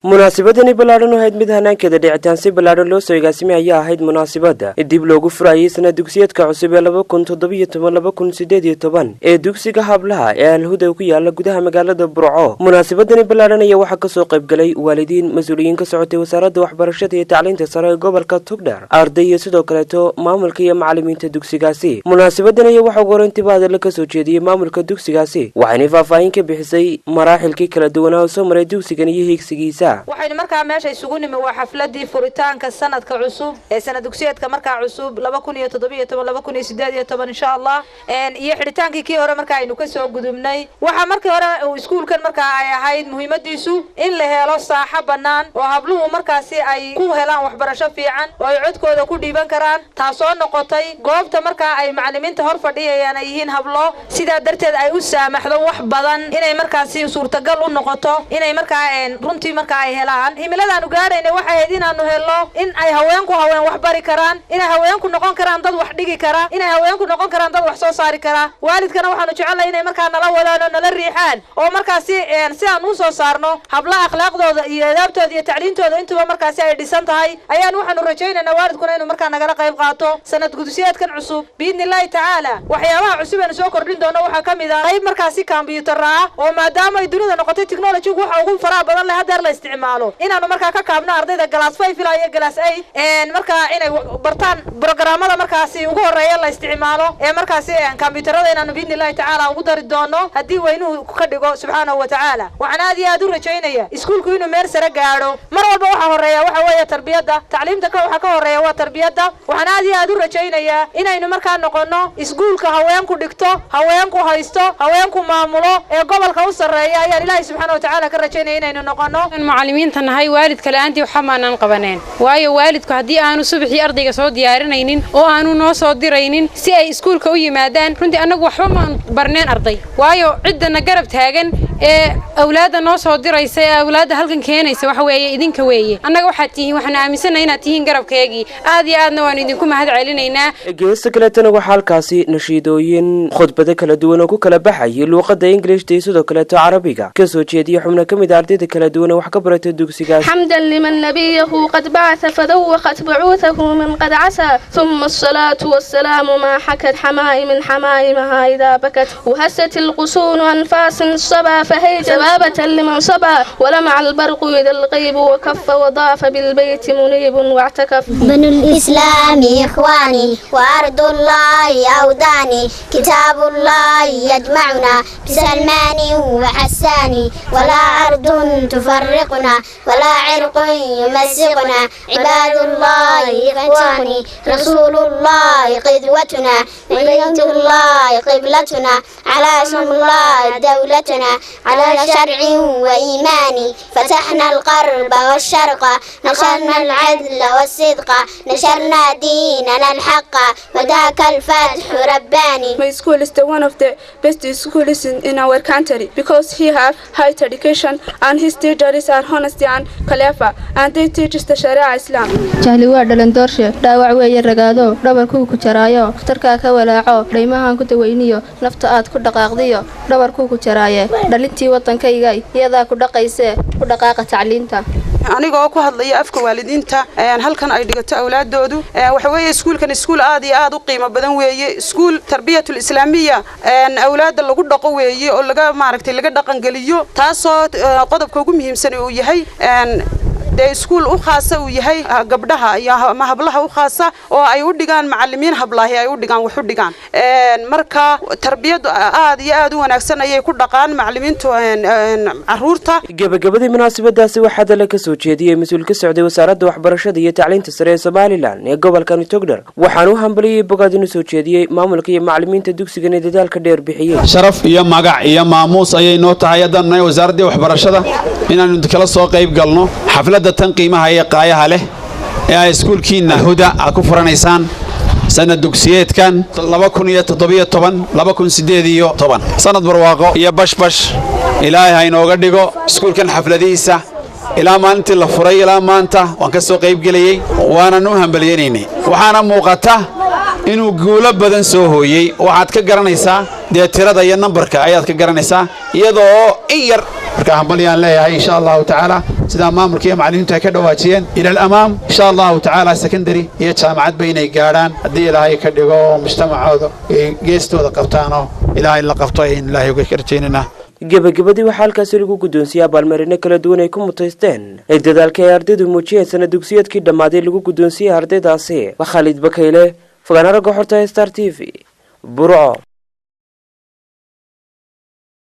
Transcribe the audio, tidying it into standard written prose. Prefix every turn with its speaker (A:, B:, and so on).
A: Munaasabadani ballaadhan oo ahayd mid hanaankeeda dhicitaan si ballaadhan loo soo agaasimay ayaa ahayd munaasabadda dib loogu furayay sanad dugsiyeedka cusub ee 2017 2018 ee dugsiga hablaha ee Alhuda ku yaala gudaha magaalada Burco. Munaasabadani ballaadhan ayaa waxaa kasoo qaybgalay waalidiin, mas-uuliyiin ka socotay Wasaaradda Waxbarashada iyo Tacliinta Sare ee gobolka Togdheer, arday iyo sidoo kaleeto maamulka iyo macalimiinta dugsigaasi. Munaasabadan ayaa waxaa ugu horeyntiiba hadalla kasoo jeediyey maamulka dugsigaasi, waxaanay faahfaahin ka bixisay maraaxilkii kala duwanaa oo soo maray dugsigan iyo hiigsigiisa.
B: Waxaynu markaa meesha isugu nimi waa xafladii furitaanka sanadka cusub ee sanad dugsiyeedka markaa cusub 2017 2018, insha Allah, iyo xidhitaankii kii hore marka aynu kasoo gudubnay. Waxaa markii hore uu iskuulkan markaa ay ahayd muhiimadiisu in la helo saaxo bannaan oo habluhu markaasi ay ku helaan waxbarasho fiican oo ay codkooda ku dhiiban karaan, taasoo noqotay goobta markaa ay macalimiinta hor fadhiyayaan ay yihiin hablo. Sidaa darteed ay u saamaxdo wax badan inay markaasi suurtagal u noqoto inay markaa runtii markaa ay helaan. Himiladaanu gaadhayna waxay ahayd inaanu helno in ay haweenku haween wax bari karaan, inay haweenku noqon karaan dad wax dhigi kara, inay haweenku noqon karaan dad wax soo saari kara. Waalidkana waxaanu jecelnahay inay markaa nala wadaan oo nala riixaan oo markaasi si aan u soo saarno habla akhlaaqdooda iyo adaabtooda iyo tacliintooda intuba markaasi ay dhisan tahay. Ayaan waxaanu rajaynaynaa waalidkuna inuu markaa nagala qayb qaato sanad gudsiyeedkan cusub, biidni Illaahi tacaala. Waxyaabaha cusub eenu soo kordhin doono waxaa ka mid ah qayb markaasi kombiyuutar ah oo maadaama ay dunida noqotay technologygu waxa ugu faraha badan leh hadeer la isticmaalo, inaanu markaa ka kaabno ardayda class 5 ilaa iyo class 8, markaa inay bartaan programmada markaasi ugu horeeya la isticmaalo ee markaasi kombiyuutarada, inaanu biidni Illahi tacaala ugu dari doono haddii weynuhu ka dhigo, subxaanahu wa tacaala. Waxaan aad iyo aad u rajaynaya iskuulku inuu meel sare gaadho. Mar walba waxa horeeya waxa weeye tarbiyadda, tacliimta waxa ka horeeya waa tarbiyadda. Waxaan aad iyo aad u rajaynayaa inaynu markaa noqono iskuulka haweenku dhigto, haweenku haysto, haweenku maamulo ee gobolka u sarreeya ayaan Ilaahay subxaana wa tacaala ka rajaynaya inaynu noqono.
C: Macallimiinta nahay, waalidka la'aantii waxa maanaan qabaneen, waayo waalidku haddii aanu subaxii ardayga soo diyaarinaynin oo aanu noo soo diraynin si ay iskuulka u yimaadaan, runtii annagu waxba maanu barneen arday, waayo ciddana garab taagan ee awlaadda noo soo diraysa ee awlaadda halkan keenaysa waxa weeye idinka weeye. Annaga waxaad tihiin, waxaanu aaminsanahay inaad tihiin garabkeegii, aad iyo aadna waanu idinku mahad celinaynaa.
A: Geesta kaleetana waxaa halkaasi nashiidooyin, khudbado kala duwan oo ku kala baxayay luuqada Ingilishta iyo sidoo kaleeto Carabiga kasoo jeediyay xubno ka mid a ardayda kala duwan ee wax ka baratay dugsigaas.
D: حمدا لمن نبيه قد بعث فذوقت بعوثه من قد عسى، ثم الصلاة والسلام ما حكت حمائم حمائمها إذا بكت، وهست الغصون أنفاس الصبا فهيج سبابة لمن صبا، ولمع البرق إذا الغيب وكف، وضاف بالبيت منيب واعتكف.
E: بنو الإسلام إخواني وأرض الله أوطاني، كتاب الله يجمعنا بسلمان وحسان، ولا أرض تفرقنا ولا عرق يمزقنا، عباد الله إخواني، رسول الله قدوتنا، بيت الله قبلتنا، على اسم الله دولتنا، على شرع وإيمان، فتحنا الغرب والشرق، نشرنا العدل والصدق، نشرنا ديننا الحق، وذاك الفتح رباني.
F: My school is the one of the best schools in our country because he have high education and his teachers are honest and clever and they teach the Sharia Islam.
D: Jahli waa dhalandoorshe, dhaawac weeye ragaado, dhabarkuu ku jaraayo, dhakhtarkaa ka walaaco, dhaymahan ku daweyniyo, nafta aad ku dhaqaaqdiyo, dhabarkuu ku jaraaye. Dhalintii waddankayga iyadaa ku dhaqaysee, ku dhaqaaqa tacliinta.
G: Anigoo ku hadlaya afka waalidiinta halkan ay dhigato awlaadoodu, waxa weeye iskuulkan iskuul aad iyo aad u qiimo badan weeye. Iskuul tarbiyatul islaamiya awlaadda lagu dhaqo weeye oo laga maaragtay laga dhaqangeliyo, taasoo qodobka ugu muhiimsan uu yahay dee iskuul u khaasa uu yahay gabdhaha iyo ama hablaha u khaasa oo ay u dhigaan macallimiin hablaahi ay u dhigaan, wax u dhigaan. Marka tarbiyadu aad iyo aad u wanaagsan ayay ku dhaqaan macallimiintu caruurta.
A: Gabagabadii munaasabadaasi waxaa hadalla kasoo jeediyey mas-uul ka socday Wasaaradda Waxbarashada iyo Tacliinta Sare ee Somaliland ee gobolkani Togdher, waxaana u hambaliyey bogaad inuu soo jeediyey maamulka iyo macallimiinta dugsigan ee dadaalka dheer bixiyey.
H: Sharaf iyo magac iyo maamuus ayay noo tahay haddaan nahay wasaaraddii waxbarashada inaannu kala soo qayb galno xafladda tan qiimaha iyo qaayaha leh ee ay iskuulkiinna Huda aad ku furanaysaan sanad dugsiyeedkan 2017 2018. Sanad barwaaqo iyo bashbash Ilaahay ha inooga dhigo. Iskuulkan xafladihiisa ilaa maalintii la furay ilaa maanta waan ka soo qaybgelayey, waanan u hambalyaynaynay, waxaana muuqata inuu guulo badan soo hooyey. Waxaad ka garanaysaa dee tirada iyo nambarka ayaad ka garanaysaa iyadoo in yar. Marka hambalyaan leeyahay, insha Allahu tacaala. Sidaa maamulka iyo macallimiintu ay ka dhawaajiyeen, ila alamaam insha Allahu tacaala, secondary iyo jaamacad ba inay gaadhaan haddii Ilaahay ka dhigo, oo mujtamacooda ay geestooda qabtaanoo Ilaahay la qabto ayaynu Ilaahay uga rajaynaynaa.
A: Gebagabadii waxaa halkaasi lagu guddoonsiiyey abaalmarino kala duwan ay ku mutaysteen dadaalka ay ardaydu muujiyeen sana dugsiyeedkii dhammaaday lagu guddoonsiiyey ardaydaasi. Waa Khaalid Bakayle, fogaan aragga xorta, Star TV, Burco.